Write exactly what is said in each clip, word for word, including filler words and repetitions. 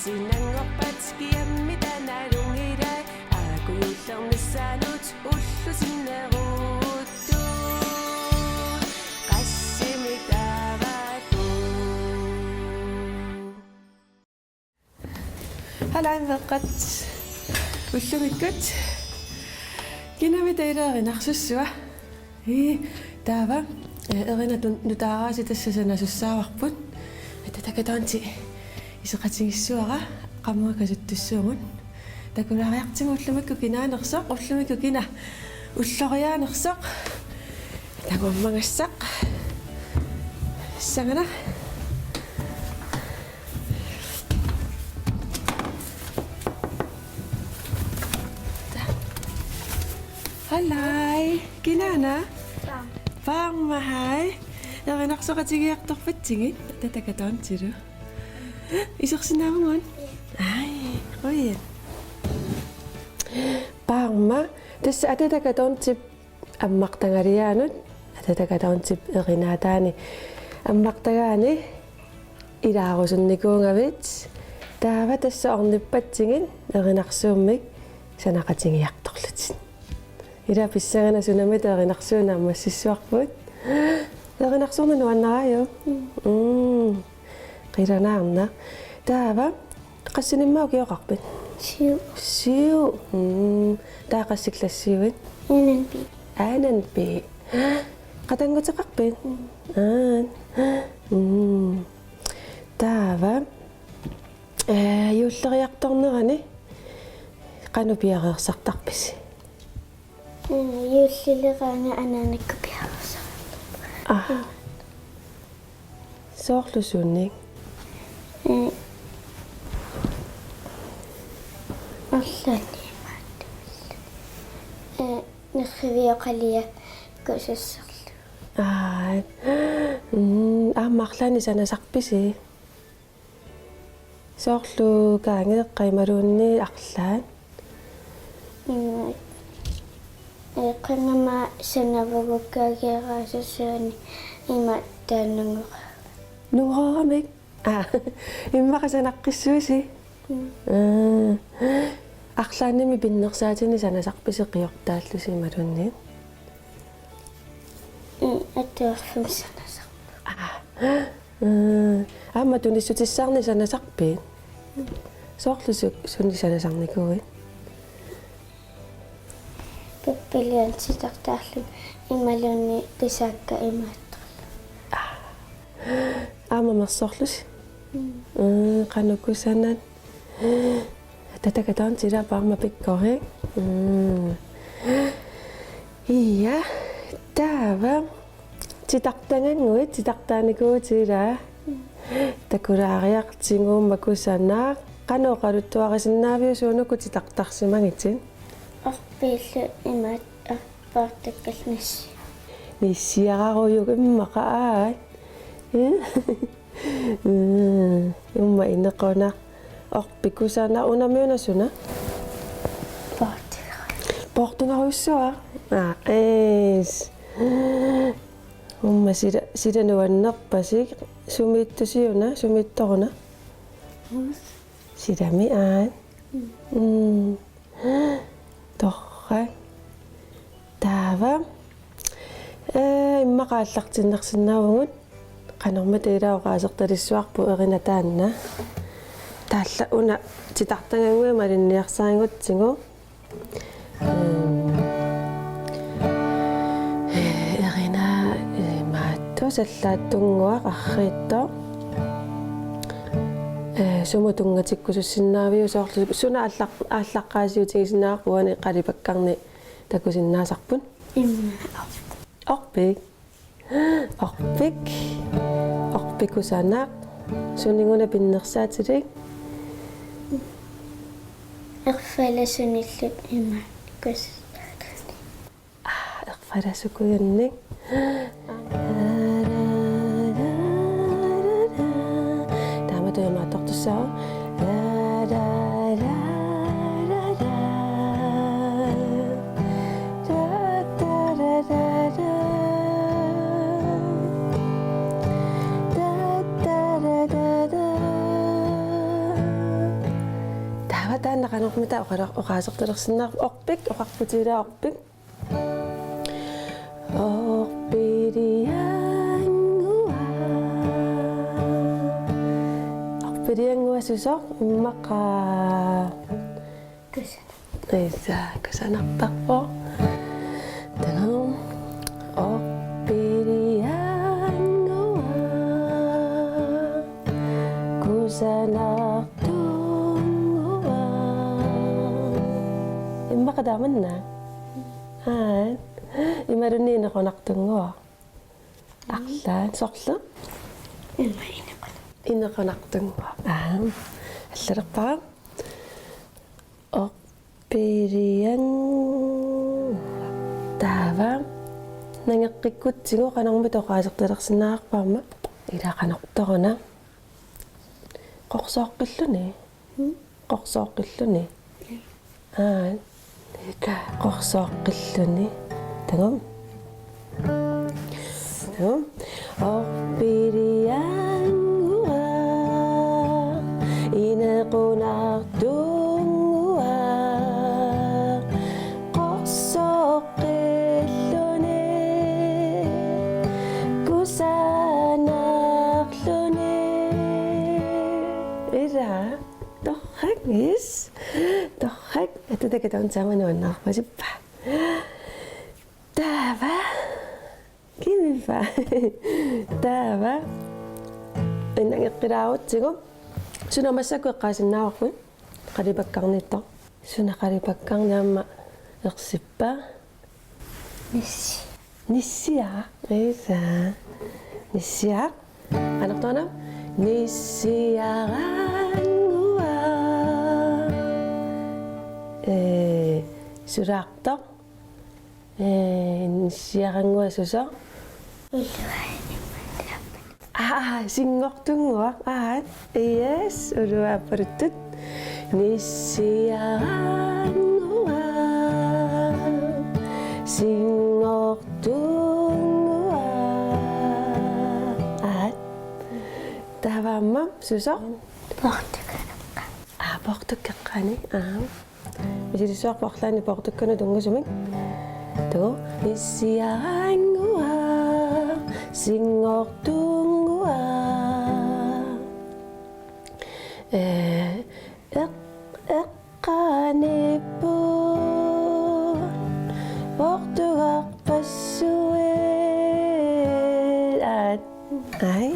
Sinanngorpat kiammi tanalungilai, aakujuullernissaanut ullup sinneruttut qassimi taavalu. Hallo, meeqqat. Ullumikkut kinami tailaarinarsussua. Ii, taava, eh, erinatut nutaaraasi tassa sanasussaavarput. Atatakatonti iseqatigiissuara qamuakasuttussuugut. Takulaariartigu ullumikkut kinaanersoq, ullumikkut kina ulloriaanersoq. Takuammangassaq. Sangana. Hallai. Kinaana? Paarma. Paarma, hej. Erinarsoqatigiartorpatsigit, atatakatontilu. Isersinnaavugut? Aj, qujan. Paarma, tassa atatakatonti ammartagaliaanut, atatakadontip erinaataani ammartagaani ilaarusunnikuugavit, taava tassa ornippatsigit erinarsuummik sanaqatigiartorlutit. Ila pissangana sunamita erinarsuunik naammassissuarput. Erinarsuarnik nuannaraajuk? Mm. Mm. Qilanaarnaq. Taava, qassinimmaaq ukioqarpit? Syv. Syv. Mm. Taava qassit klassiuit? Anden B. Anden B. Qatannguteqarpit? Mm. Aap. Mm. Taava, eh, juulleriartornerani qanoq piareersartarpisi? Mm, juullileraangat anaanakkut piareersarpara. Aa. Soorlu sunik? Mm. Arlaanni imaattuulluni. Eh, nerrivioqaliakkut sussarlu. Aa. Mm, aamma arlaannik sanasarpisi? Soorlu kaangeeqqat imaluunniit arlaat? Imaat. Eqqaamama sanavugukkaageraasassuani imaat taannungora. Nungoramik? Aa, immaqa sanaqqissuusi? Mm. Aa. Arlaannimi pinnersaatinik sanasarpisi qiortaallusi imaluunniit? Mm, atuarfimmi sanasarpunga. Aa. Mm. Aamma tunissutissaarnik sanasarpit? Mm. Soorlu su-, sunik sanasarnikuuit? Pappialanit titartaarlugit imaluunniit pisaakka imaattorlugit. Aa. Aamma mersorlusi? Mm. Mm, qanoq kusanat. Atatakatonti ila paarma pikkorik. Mm. Ia, taava. Titartagannguit, titartaanikuuvutit ila. Takulaariartigu aamma kusanaq. Qanoq oqaluttuarisinnaaviuk suunuku titartarsimagitit? Orpiillu imaat orpiartakkallarnissi. Nissiararujuk immaqa aat. Mm, aamma inequnaq. Orpik kusanaq, unami una suna? Poortugarujussuaq. Poortugarujussuaq? Aa, ees. Aamma sila, sila nuannerpasik, sumiittusi una, sumiittoruna? Mm. Silami aat. Mm. Mm. Torrak. Taava. Ee, immaqa aallartinnersinnaavugut. Qanormita ila oqaasertalissuarput erinat taanna. Taava una titartagannguit malinniarsarigutsigu. Mm. Ee, erinat, ee, imaattoq sallaattunnguaq arriitsoq. Ee, sumut tunngatikkusussinnaaviuk soorlu suna aallaq-, aallaqqaasiutigisinnaavarput uani qalipakkarni takusinnaasarput? Immaqa. Orpik. Orpik. Orpik kusanaq. Sunik una pinnersaatilik? Erfalasunillu imaat kusanaq. Aa, erfalasukujannik. Taamatut imaattortussaavoq. Taanna qanormita oqaler-, oqaasertalersinnaavarput? Orpik, oqarputit ilaa orpik. Orpiliannguaq. Orpiliannguaq susoq immaqa? Kusanaq. Issa, kusanartarpoq. Taanna. Orpiliannguaq. Kusanartunnguaq. Immaqa taamanna? Aat. Imaluunniit inequnartunnguaq. Arlaat sorleq? Immaqa inequnaq-. Inequnartunnguaq. Aat. Allalerpara. Orpiliannguaq. Taava. Nangeqqikkutsigu qanormita oqaasertalersinnaavarput aamma? Ilaa qanortoruna? Qorsooqqilluni? Mm. Qorsooqqilluni? Mm. Aat. Ika qorsooqqilluni. Taanna. Taanna. Orpiliannguaq. Inequnartunnguaq. Qorsooqqilluni. Kusanarluni. Ilaa. Torrak, yes. Torrak. Atuuttakatut taama nuannaarpasippa. Taava. Kimippa? Taava. Nangeqqilaarutsigu. Suna massakkut eqqaasinnaavarput? Qalipakkarniittoq. Suna qalipakkarneq aamma ersippa? Nissi. Nissiaq. Issa. Nissiaq. Qanortoruna? Nissiarannguaq. Ee, sulaartoq. Ee, nissiarannguaq susoq? Ulluaani. Aa, sinngortunnguaq. Aat. Yes, uluappaluttut. Nissiarannguaq. Sinngortunnguaq. Aat. Taava aamma susoq? Poortukkeqqaani. Aa, poortukkeqqaani. Aa. Misiliisoq arlaannik poortukkanut tunngusumik. Taanna. Nissiarannguaq, sinngortunnguaq. Ee, eq-, eqqaaniippoq, poortugarpassuit. Aat. Ai.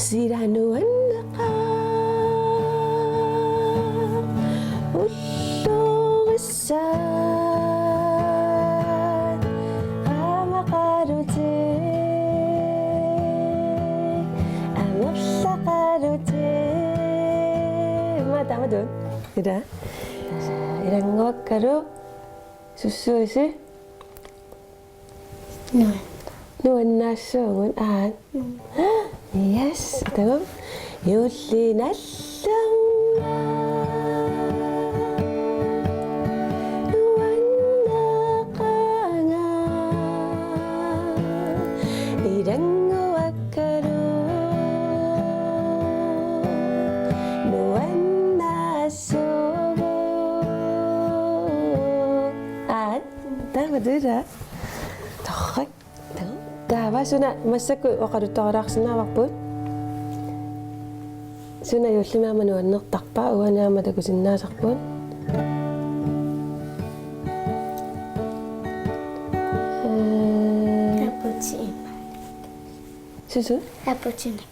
Sila nuanneqaaq ullorissat. Aamaqalutit. Amerlaqalutit. Immaqa taamatut. Ilaa. Ilannguakkalu. Sussuisi? Nuan-. Nuannaassuugut, aat. Mm. Yes, taanna. Juulli nallernga. Nuanneqaanga. Ilannguakkalu. Nuannaassuugut. Aat. Taava tila. Torrak. Taava suna massakkut oqaluttuarilaarsinnaavarput? Suna juullimi aamma nuannertarpa, uani aamma takusinnaasarput? Ee. Aputit. Susu? Aputit.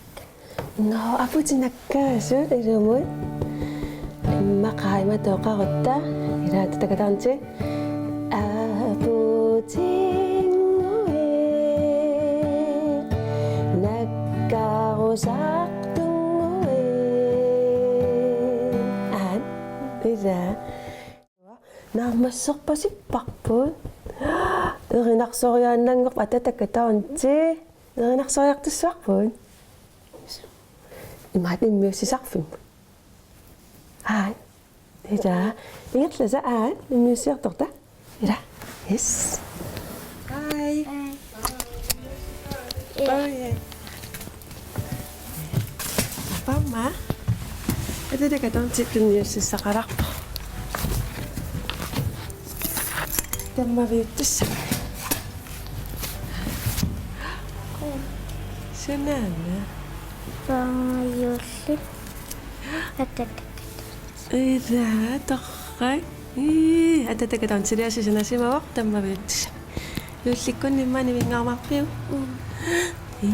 Nå, aputit nakkaasut ilumut. Immaqa imatut oqarutta. Ilaa, atuuttakatut. Aputinnguit nakkarusartunnguit. Aat, ilaa. Naammasserpasipparput. Erinarsoriaannanngorpat, atuuttakatut. Erinarsoriartussavarput. Imaat immiussisarfimmut. Aat. Ilaa. Ingerlasa, aat. Immiussiartorta. Ilaa. Yes. Hej. Hej. Hej. Aap, aamma. Atatakatut tunniussissaqalerpoq. Tammaviuttussaq. Sanaana. Juulli. Atatakatut. Ila, torrak. Ii, Atatakatut siliasi sanasimavoq tammaviuttussaq. Juullikkunni immaqa nivinngarumaarpiuk? Mm.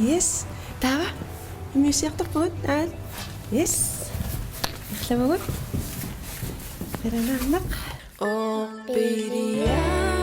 Yes. Taava. Immiussiartorpugut. Aat. Yes. Erlavugut. Eranaarnaq. Orpilia.